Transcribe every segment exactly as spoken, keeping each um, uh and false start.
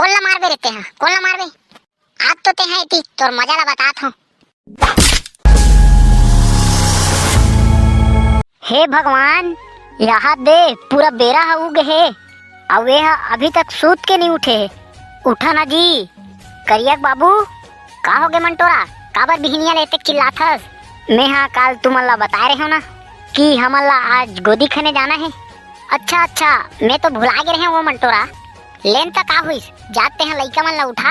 कोन ला मारबे रे तेहा, कोन ला मारबे? आज तो तेहा एती तोर मजा ला बतात हंव। हे भगवान, एहा दे, पूरा बेरा ह उगे हे, अउ ए ह अभी तक सूत के नइ उठे हे। उठा ना जी। करिया के बाबू, का होगे मंटोरा? काबर बिहनिया ले एतेक चिल्लाथस? मेहा काल तुमन ला बताए रहेंव ना कि हमन ला आज गोदी खने जाना हे। अच्छा, अच्छा, मैं तो भुला गे रहेंव वो मंटोरा। ले न त का होइस, जा तेहा लइका मन ला उठा।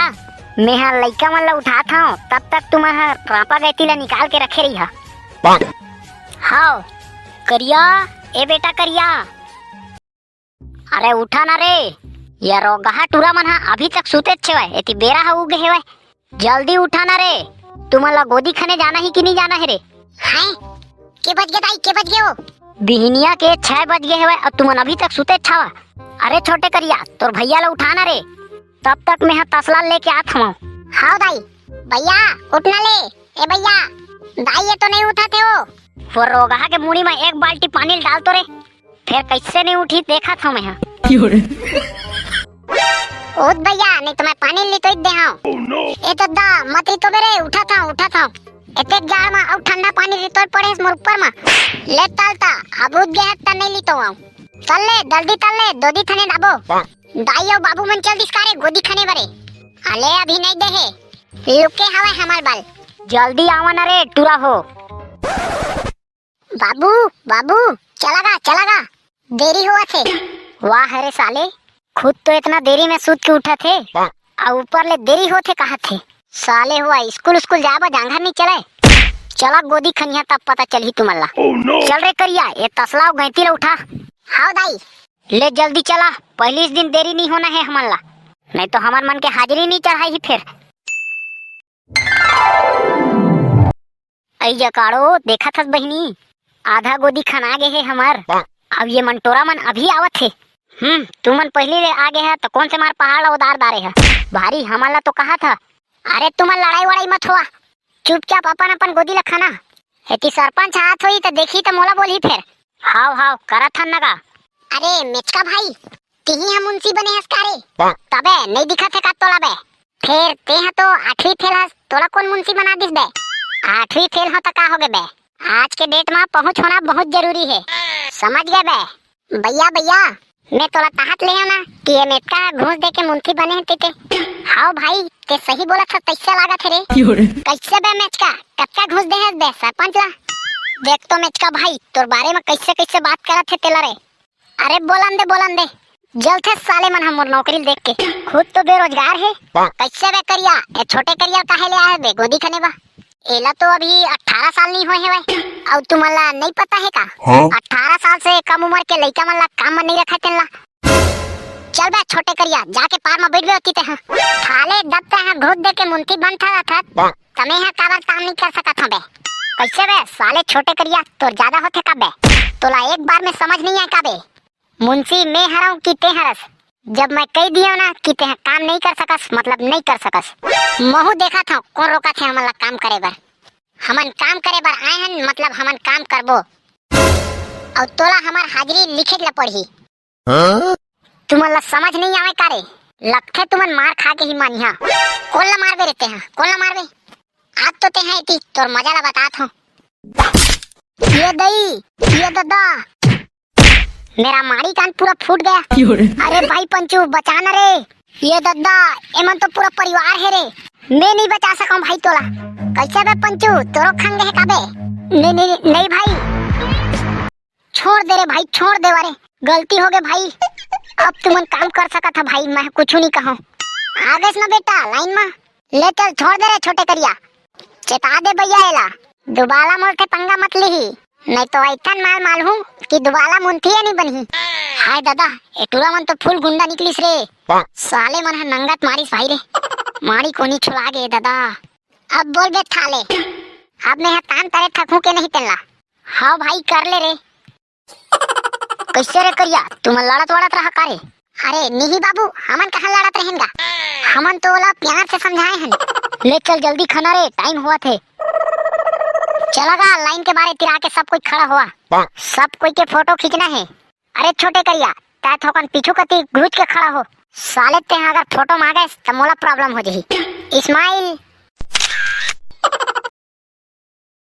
मेहा लइका मन ला उठात हंव, तब तक तुमन ह रांपा गैती ला निकाल के रखे रहिहा। हव, करिया, ए बेटा करिया। अरे उठा ना रे, ये रोगहा टूरा मन ह अभी तक सुतेच हवय, एती बेरा ह उगे हवय। जल्दी उठा ना रे, तुमन ला गोदी खने जाना हे कि नइ जाना हे रे? हैं? के बज गे दाई, के बज गे हो? बिहनिया के छह बज गे हवय अउ तुमन अभी तक सुतेच हवा। अरे छोटे करिया, तोर भैया ला उठा ना रे। तब तक मेहा तसला लेके आत हवंव। हव दाई, भैया, उठ ना ले। ए भैया, दाई ये तो नइ उठत हे वो। वो रोगहा के मुड़ी म एक बाल्टी पानी ल डाल तो रे। फेर कइसे नइ उठही देखत हंव मेहा। उठ भैया, नइ तो मैं पानी ल नितोई दे हंव। ए दद्दा, मत रितोबे रे, उठत हंव, उठत हंव। एतेक जाड़ म अउ ठंडा पानी रितोय पड़े हे मोर ऊपर म। ले तल ता, अब उठ गे हस त नइ लितोवंव। तल ले, जल्दी तल ले, गोदी खने जाबो। दाई अउ बाबू मन चल दिस का रे गोदी खने बरे? अले अभी नइ दे हे, लुके हवय हमर बल। जल्दी आवा ना रे टूरा हो। बाबू, बाबू, चला गा, चला गा, देरी होवत हे। वाह रे साले, खुद तो एतना देरी में सुत के उठत हे, अउ ऊपर ले देरी होत हे कहत हे। साले हुआ स्कूल स्कूल जाए बर जांगर नइ चलय। चला गोदी खनिहा तब पता चलही तुमन ला। चल रे करिया, ये तसला अउ गैंती ला उठा। हव दाई। ले जल्दी चला, पहिलीच दिन देरी नइ होना हे हमन ला, नइ तो हमर मन के हाजिरी नइ चढ़ाही फेर। अई जकाड़ो, देखत हस बहिनी, आधा गोदी खना गे हे हमर। अब ये मंटोरा मन अभी आवत हे। हम्म, तुमन पहिली ले आ गे ह, त कोन से मार पहाड़ ला उदार डारे ह? भारी हमन ला तो कहत ह। अरे तुमन लड़ाई वड़ाई मत होवा, चुपचाप अपन अपन गोदी ला खना। एती सरपंच आत होही त देखही त मोला बोलही फेर। हाव हाव, करत हन न गा। अरे मेचका भाई, तिही ह मुंशी बने हस का रे? तबे नइ दिखत हे का तोला बे? फेर तेहा तो आठवीं फेल हस, तोला कोन मुंशी बना दिस बे? आठवीं फेल हो त का होगे बे? आज के डेट म पहुंच होना बहुत जरूरी हे, समझ गे बे? भैया भैया, मैं तोला ताहत ले हंव ना कि ये मेचका ह घूस दे के मुंशी बने हे तेते। हाव भाई, ते सही बोलत हस, तइसे लागत हे रे। कइसे बे मेचका, कतका घूस दे हस बे सरपंच ला? देख तो मेचका भाई, तोर बारे म कइसे कइसे बात करत हे तेला रे। अरे बोलन दे, बोलन दे। जलथे साले मन ह मोर नौकरी ल देख के। खुद तो बेरोजगार हे। कइसे बे करिया? ए छोटे करिया काहे ले आए बे गोदी खने बा? एला तो अभी अठारह साल नइ होए हवय। अउ तुमन ला नइ पता हे का? हाँ? अठारह साल से कम उम्र के लइका मन ला काम म नइ रखय तेन ला। चल बे छोटे करिया, जाके पार म बइठ बे ओती तेहा। साले दब तेहा घूस दे के मुंशी बनथा रथत। त मेहा काबर काम नइ कर सकत हंव बे? कइसे बे साले छोटे करिया, तोर जादा होथे का बे? तोला एक बार में समझ नइ आय का बे? मुंशी मैं हरंव कि तें हरस? जब मैं कहि दियंव ना कि तेहा काम नइ कर सकस, मतलब नइ कर सकस। महूं देखत हंव कोन रोकत हे हमन ला काम करे बर। हमन काम करे बर आए हन, मतलब हमन काम करबो। अउ तोला हमर हाजिरी लिखे ला पड़ही। हाँ? तुमन ला समझ नइ आवय का रे? लगथे तुमन मार खा के ही मानिहा। कोन ला मारबे रे तेहा? कोन ला मारबे? आज तो तेहा एती तोर मजा ला बतात हंव। ये दई, ये ददा, मेरा माड़ी कान पूरा फूट गया। अरे भाई पंचू, बचा ना रे। ये ददा, एमन तो पूरा परिवार हे रे। मैं नइ बचा सकंव भाई तोला। कइसे बे पंचू, तोरो खंग हे का बे? नहीं, नहीं, नहीं भाई। छोड़ दे रे भाई, छोड़ दे रे, गलती होगे भाई। अब तुमन काम कर सकत ह भाई, मैं कुछू नइ कहंव। आ गेस ना बेटा लाइन म, ले चल छोड़ दे रे छोटे करिया। चेता दे भैया एला, दुबाला मोर थे पंगा मत लिही, नहीं तो अइथन मार मालहूं कि दुबाला मुंथिया नइ बनही। हाय दादा, ए टूरा मन तो फुल गुंडा निकलिस रे। साले मन ह नंगत मारिस भाई रे, मारी कोनी छुला गे दादा। अब बोल बे थाले, अब मैं ह तान तरे थकहूं के नहीं तेन ला। हाव भाई, कर ले रे। कइसे रे करिया, तुमन लड़त वड़त रहा का रे? अरे निही बाबू, हमन कहाँ लड़त रहेन गा? हमन तो ओला प्यार से समझाए हन। ले चल जल्दी खाना रे, टाइम होवत हे। चला गा, लाइन के बारे तिरा के सब कोई खड़ा होवा। सब कोई के फोटो खींचना हे। अरे छोटे करिया, तैं थोकन पीछू कती घुच के खड़ा हो। साले तें अगर फोटो मांगेस त मोला प्रॉब्लम हो जाही। स्माइल।